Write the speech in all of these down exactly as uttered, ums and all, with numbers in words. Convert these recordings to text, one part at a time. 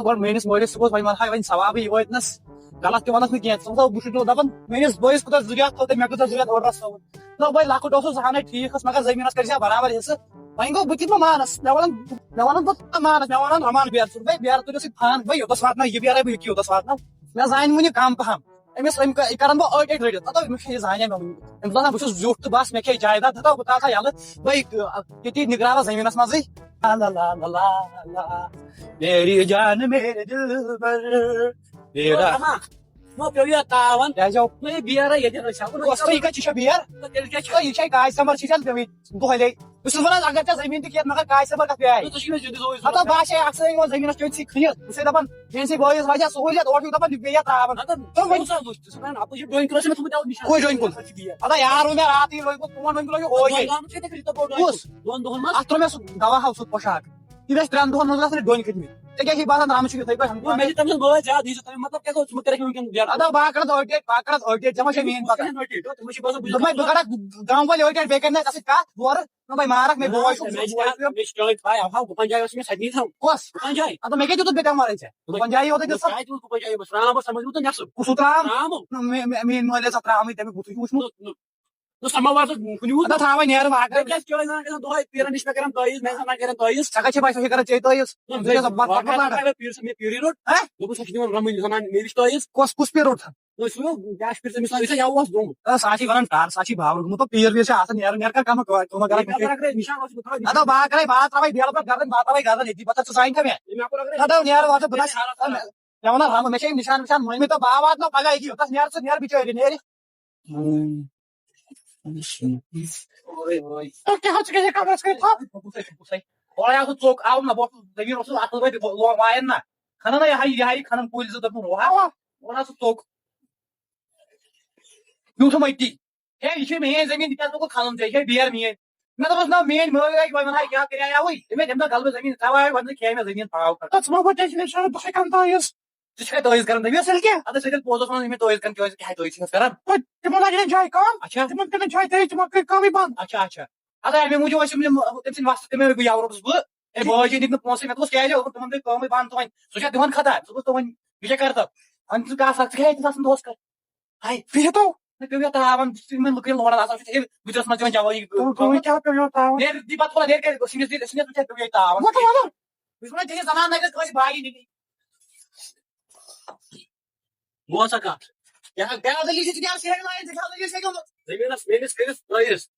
گۄڈٕ میٲنِس مٲلِس تہِ گوٚژھ وۄنۍ وَنہٕ ہا وۄنۍ ثوابٕے یوت نَس، غلط تہِ وَنَس نہٕ کینٛہہ۔ ژٕ وَنہٕ ہا، بہٕ چھُس دَپان، میٲنِس بٲیِس کوٗتاہ ضروٗرت تھوٚو تہٕ مےٚ کوٗتاہ ضروٗرت اوٚڑ رَژھ تھوٚوُن۔ نہ، بٲے لۄکُٹ اوسُس، زٕ ہَنٕے ٹھیٖک ٲس، مگر زٔمیٖنَس کٔرۍ زِ برابر حِصہٕ۔ وۄنۍ گوٚو، بہٕ تہِ ما مانَس؟ مےٚ وَنان، مےٚ وَنان بہٕ ما مانَس، مےٚ وَنان رَمان بیرٕ ژٕ، بٲے بیرٕ تُلِو سۭتۍ پھان، بٲے یوٚتَس واتناو، یہِ بیرَے بہٕ یہِ کہِ یوٚتَس واتناو۔ مےٚ زانہِ وُنہِ کَم پَہَم۔ أمِس، أمۍ کَ-، یہِ کَرَن بہٕ أڑۍ أڑۍ رٔٹِتھ۔ ہَتو، مےٚ چھُ یہِ زانہِ مےٚ وُنہِ۔ أمِس دَپان، بہٕ چھُس زیُٹھ تہٕ بَس، مےٚ کھیٚیہِ جایداد۔ ہَتو، بہٕ ترٛاوٕ سا یَلہٕ۔ بھائی، ییٚتی نِگراوَس زٔمیٖنَس منٛزٕے۔ لا، لا، لا، لا، لا، لا۔ میری جان، میرے دلبر، میرا۔ نو پیٚو یہِ تاوَن۔ کیٛازِ آو؟ نو یہِ بیرا ییٚتہِ رٔچھِ ہا۔ کۄس تہٕ یہِ کَتہِ چھِ بیر؟ تہٕ تیٚلہِ کیٛاہ چھُ؟ تہٕ یہِ چھےٚ کاج سَمر چھِ ژےٚ پیٚمٕتۍ دۄہلے۔ بہٕ چھُس وَنان، اگر ژےٚ زٔمیٖن تہِ کھیٚتھ، مگر کاج سَمر کَتھ پیٚیہِ؟ نہ، ژٕ چھُکھ مےٚ زِندٕ زوٗوٕے مطلب، ضروٗرت۔ بہٕ ہسا اَکھ سٲنۍ یِمَن زٔمیٖنَس چٲنۍ سٕے کھٔنِتھ۔ بہٕ چھُسَے دَپان، میٛٲنۍ سٕے بٲیِس وَجہ سہوٗلیت اوٚڑ ہیوٗ دَپان، یہِ پیٚیہِ یَتھ ترٛاوَن۔ نہ، تہٕ ژٕ وۄنۍ کُس اَتھ وٕچھ؟ ژٕ چھُکھ وَنان، اَپٲرۍ چھِ ڈوٗنۍ کُلَس چھِ مےٚ تھوٚمُت یَوٕ نِشان۔ کُس ڈوٗنۍ کُل؟ اَتھ چھِ بیٚیہِ۔ پَتہ یار ووٚن مےٚ راتٕے، یہِ ڈوٗنۍ کُل، پون ڈوٗنۍ کُل، یہِ اوس اوے۔ ڈوٗنۍ کُل چھُ ییٚتہِ یوٗتاہ بوٚڑ ڈوٗنۍ کُس؟ کُل۔ دۄن دۄہَن منٛز۔ اَتھ ترٛوو مےٚ سُہ دَوا ہاو سُہ پوشاک۔ یہِ گژھِ ترٛٮ۪ن دۄہَن منٛز گژھن ڈوٗنۍ کھٔتۍ مٕتۍ۔ ژےٚ کیٛاہ چھُے باسان، درٛامُت چھُ یِتھَے پٲٹھۍ؟ نہ، مےٚ چھِ تٔمِس بٲے زیادٕ، یہِ چھِ تٔمِس مطلب کیٛاہ گوٚو، ژٕ مہٕ کَرَکھ یہِ وٕنکٮ۪ن بیرٕ۔ اَدٕ باو، بہٕ ہا کَرَتھ ٲٹھ ڈیٹ، بہٕ ہا کَرَتھ ٲٹھ ڈیٹ، ژےٚ ما چھےٚ میٛٲنۍ پَتہ؟ تِمَن چھِ باسان، بہٕ چھُس دوٚپمَے، بہٕ کَرَکھ گامہٕ وٲلۍ ٲٹھ ڈیٹ، بیٚیہِ کَرِ نہٕ اَسہِ سۭتۍ کَتھ، یورٕ نہ بھائی، مارَکھ مےٚ بوے چھُ، مےٚ چھِ، بوے چھُ۔ مےٚ چھِ چٲنۍ پَے، اَوہا، گُپَن جایہِ ٲس مےٚ سَتمی تھاوُن۔ کۄس؟ گُپَن جایہِ۔ اَدٕ مےٚ کیٛاہ دیُتُتھ بیٚیہِ تَمہِ وَرٲے ژےٚ؟ گُپَن جایہِ یوتُے دیُت سا۔ گُپَن جایہِ اوس، ترٛام اوس، سَمجھ گوٚو تہٕ مےٚ سُہ۔ کُس ہیوٗ ترٛام؟ ترٛام اوس۔ نہ، مےٚ، مےٚ، میٛٲنۍ مٲلۍ ٲس اَتھ ترٛامٕے، تٔمۍ بوٗتھٕے چھُ وٕچھمُت۔ نہ، نہ۔ نہ، سَماوار تہٕ کُنہِ وُچھ اَدٕ تھاوَے نیرٕ واقعہ۔ ژےٚ کیٛازِ چھِ یِوان، ژٕ وَنان گٔژھِو دۄہَے پیٖرَن نِش مےٚ کَرَن تعویٖذ، مےٚ زَن کَرَن تعویٖذ۔ ژےٚ کَتہِ چھےٚ باسان، یہِ کَرَن ژےٚ تعویٖذ؟ نہ، ژٕ چھَکھ بَتھ، بَتھ، بَتھ لاڑان۔ پیٖر، پیٖرٕے روٚٹ۔ ہہ؟ دوٚپُس، سُہ چھُ دِوان رَمٕنۍ، زَنان میٚمِس تعویٖذ۔ کۄس، کُس پیٖر روٚٹ؟ نہ، سُہ کیٛاہ چھُ پیٖر، تٔمِس آسہِ یَوٕ اوس گوٚمُت۔ آ، سُہ ہا چھِ وَنان کَر، سُہ ہا چھِ باورٕ گوٚمُت، تو پیٖر ویٖر چھِ آسان، نیرٕ، نیرٕ کَر کَمہٕ، کَمہٕ کَران۔ اَدٕ بہٕ ہا کَرَے، بہٕ ہا ترٛاوَے بیلہٕ پٮ۪ٹھ گَردَن، بہٕ ہا ترٛاوَے گَردَن ییٚتی، بہٕ تَتھ ژٕ سانہِ کَمہِ؟ اَدٕ نیرٕ وَتہٕ، بہٕ تَتھ، مےٚ وَنان رَمہٕ، مےٚ چھِ یِم نِشان وِشان مٲنۍمٕتۍ، تہٕ بہٕ ہا واتناو پَگاہ أتی، یوٚتَس نیرٕ ژٕ، نیرٕ بِچٲرۍ، نیرِ۔ تۄہہِ کیٛاہ حظ چھُ گژھان کمرس کٔرِتھ تھپھ؟ بہٕ گوٚژھُس، بہٕ گوٚژھُس۔ اورے آو سُہ ژوٚک، آو نہ، بہٕ اوسُس زٔمیٖن اوسُس اَصٕل پٲٹھۍ لو-، وایان نہ۔ کھنان نہ یہِ ہا یہِ، یہِ ہا یہِ کھنان کُلۍ زٕ، دوٚپُن، روہا۔ اَوا۔ اورٕ آو سُہ ژوٚک۔ بیوٗٹھُم أتی۔ ہے، یہِ چھِ میٛٲنۍ زٔمیٖن، یہِ کیٛازِ لوگُکھ کھنُن ژےٚ؟ یہِ چھے بیرٕ میٛٲنۍ۔ مےٚ دوٚپمَس، نہ، میٛٲنۍ مٲلۍ آیہِ، وۄنۍ وَنہٕ ہا کیٛاہ کَرِ ہا یَوٕے؟ أمۍ ہے تَمہِ دۄہ غلبہٕ زٔمیٖن تھاوان، وۄنۍ کھیٚیہِ مےٚ زٔمیٖن پاو کھنٛڈ۔ ژٕ ما وۄنۍ ٹٮ۪نشن وٮ۪نشن، بہٕ چھُسَے کَران تعویٖذ۔ ژٕ چھُکھے تعویٖذ کران، دٔپِو اَصٕل کیٛاہ؟ اَدٕ أسۍ ییٚلہِ پوٚز اوس وَنان، یِم مےٚ تعویٖذ کران، کیٛازِ کہِ ہاے تعویٖذ چھِ أسۍ کران۔ تِمن لگہِ نہٕ جایہِ کٲم۔ اچھا۔ تِمن کٔر نہٕ جایہِ تعویٖذ، تِمن کٔر کٲمٕے بنٛد۔ اچھا، اچھا۔ اَدٕ اَمے موٗجوٗب ٲسۍ یِم، یِم، تٔمۍ سٕنٛدۍ وۄستہٕ تَمے گوٚو یَوٕ روٚٹُس بہٕ۔ ہے، بٲے جی دِتۍ نہٕ پونٛسہٕ، مےٚ دوٚپُس، کیٛازِ؟ دوٚپُن، تِمن گٔے کٲمٕے بنٛد تہٕ وۄنۍ سُہ چھا دِوان خطا؟ ژٕ گوٚژھ تہٕ وۄنۍ، بہٕ کیٛاہ کرٕ تَتھ؟ وۄنۍ ژٕ کَر سا، ژٕ کیٛاہ ہیٚکھ نہٕ آسان دۄہَس کَرُن؟ ہاے، بِہِتو۔ نہ، پیوٚو یَتھ تاوَن، یِمَن لُکَن لورَن آسان چھُ، ہے، بہٕ چھُس منٛز یِوان جوٲنی۔ تُہۍ، تُہۍ کیٛاہ پیوٚو یَتھ تاوَن؟ نیرِ، دی پَتہٕ تھوڑا، نیرِ کَرِ، سُہ چھُ، سُہ چھُ، سُہ چھُ، پیوٚو یَتھ تاوَن۔ وَٹھ وَلہٕ۔ بہٕ چھُس وَنان، تیٚلہِ زَنان نَرِ گژھِ کٲنٛسہِ باگہِ نِنہِ۔ بہٕ وَنہٕ سا کَتھ۔ یہِ ہا، بیٛاکھ دٔلیٖل چھِ، ژٕ کیٛاہ سیرِ لایَن، ژٕ کیٛاہ دٔلیٖل چھےٚ گٔمٕژ؟ زٔمیٖنَس میٛٲنِس کٔرِتھ رٲیِس۔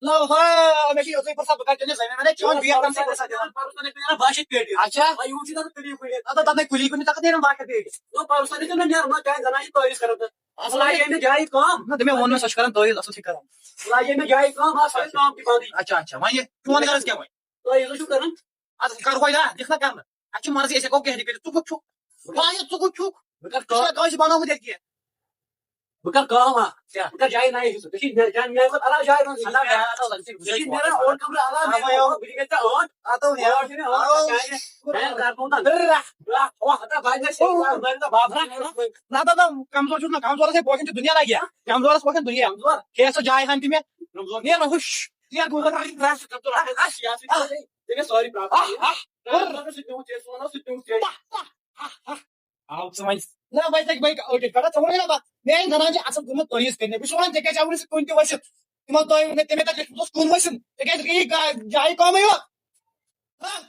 نہ، ہا، مےٚ چھِ یِژٕے فرصت، بہٕ کَرٕ چٲنِس زٔمیٖنَس، چون بیٹ کَم سے کَم۔ پَرُس تانۍ ٲسۍ مےٚ نیران باہ شیٚتھ پیٹہِ۔ اچھا۔ وۄنۍ یِہُنٛد چھُ نہٕ کُنی کُنہِ۔ اَدٕ تَتھ نَے کُلی کُنہِ تَتھ نیران باہ شیٚتھ پیٹہِ۔ نہ، پَرُس تانۍ ٲسۍ مےٚ نیران، نہ، چانہِ زَنانہِ چھِ تعویٖذ کَران تہٕ۔ اَصٕل آیہِ مےٚ جایہِ کٲم۔ نہ، تٔمۍ ووٚن مےٚ، سۄ چھِ کَران تعویٖذ، اَصٕل چھِ کَران۔ اَصٕل آیہِ مےٚ جایہِ کٲم، اَصٕل آیہِ کٲم تہِ بَنٛدٕے۔ اچھا، اچھا، وۄنۍ یہِ چون غرض کیٛاہ وۄنۍ؟ تعویٖذ چھُ کَران۔ اَدٕ کَر وۄنۍ نا، دِکھ نا کَرنہٕ۔ اَتہِ چھِ مرضی، أسۍ ہٮ۪کو کینٛہہ تہِ کٔرِتھ۔ ژٕ کوٚت چھُکھ؟ بہٕ آیَس، ژٕ کوٚت چھُکھ؟ بہٕ کَرٕ کٲم۔ ژےٚ چھُکھا کٲنٛسہِ بَنومُت ییٚتہِ کینٛہہ؟ بہٕ کَرٕ کٲم اَکھ۔ کیٛاہ؟ بہٕ کَرٕ جایہِ نَیہِ حِصہٕ۔ ژےٚ چھِ مےٚ-، جان میٛانہِ کھۄتہٕ علاوٕ جایہِ روزان۔ اللہ تعالیٰ تعالیٰ لَگہِ ژےٚ۔ ژےٚ چھِ نیران اورٕ کَمرٕ علاوٕ، اَوَے، اَوَے۔ بہٕ دِمے ژےٚ ٲٹھ۔ اَدٕ اَوَے، ٲٹھ چھِ مےٚ ٲٹھ، اَوَے۔ جایہِ۔ بہٕ کَرٕ کٲم تَتھ۔ برٛکھ، برٛکھ، ہَتہ بَجہِ مےٚ شیٚیہِ ساس، بَجہِ مےٚ بَتھ۔ نہ، نہ، نہ، کمزور چھُس نہ، کمزورَس ہے پوشان چھُ دُنیا لَگہِ۔ کمزورَس پوشان دُنیا۔ کمزور۔ ہے، سۄ جاے ہَن تہِ مےٚ۔ کمزور۔ نیرٕ نہ، ہُش۔ نیرٕ، بہٕ وَنہٕ تۄہہِ، اَس، اَس، یہِ ہسا چھِ ژےٚ گژھِ سٲرٕے پرٛابلِم۔ آہ، آہ، آہ، سُہ تہِ نیوٗ ژےٚ، سُہ وَنو، سُہ تہِ نیوٗ ژےٚ۔ آہ، آہ، آہ۔ آو ژٕ وۄنۍ۔ نہ، وۄنۍ تہِ، وۄنۍ کیٛاہ ٲٹِتھ پٮ۪ٹھ؟ ژےٚ ووٚنُے نہ پَتہٕ، میٛانہِ زَنان چھِ اَصٕل گٔمٕژ تعویٖذ کٔرِتھ۔ بہٕ چھُس وَنان، ژےٚ کیٛازِ آوُے نہٕ سُہ کُن تہِ ؤسِتھ؟ تِمو تۄہہِ ووٚن، تٔمۍ تَتہِ لیوٗکھمُت اوس کُن ؤسِتھ۔ ژےٚ کیٛازِ گٔیی گا-، جایہِ کٲمٕے یوت؟ ہہ؟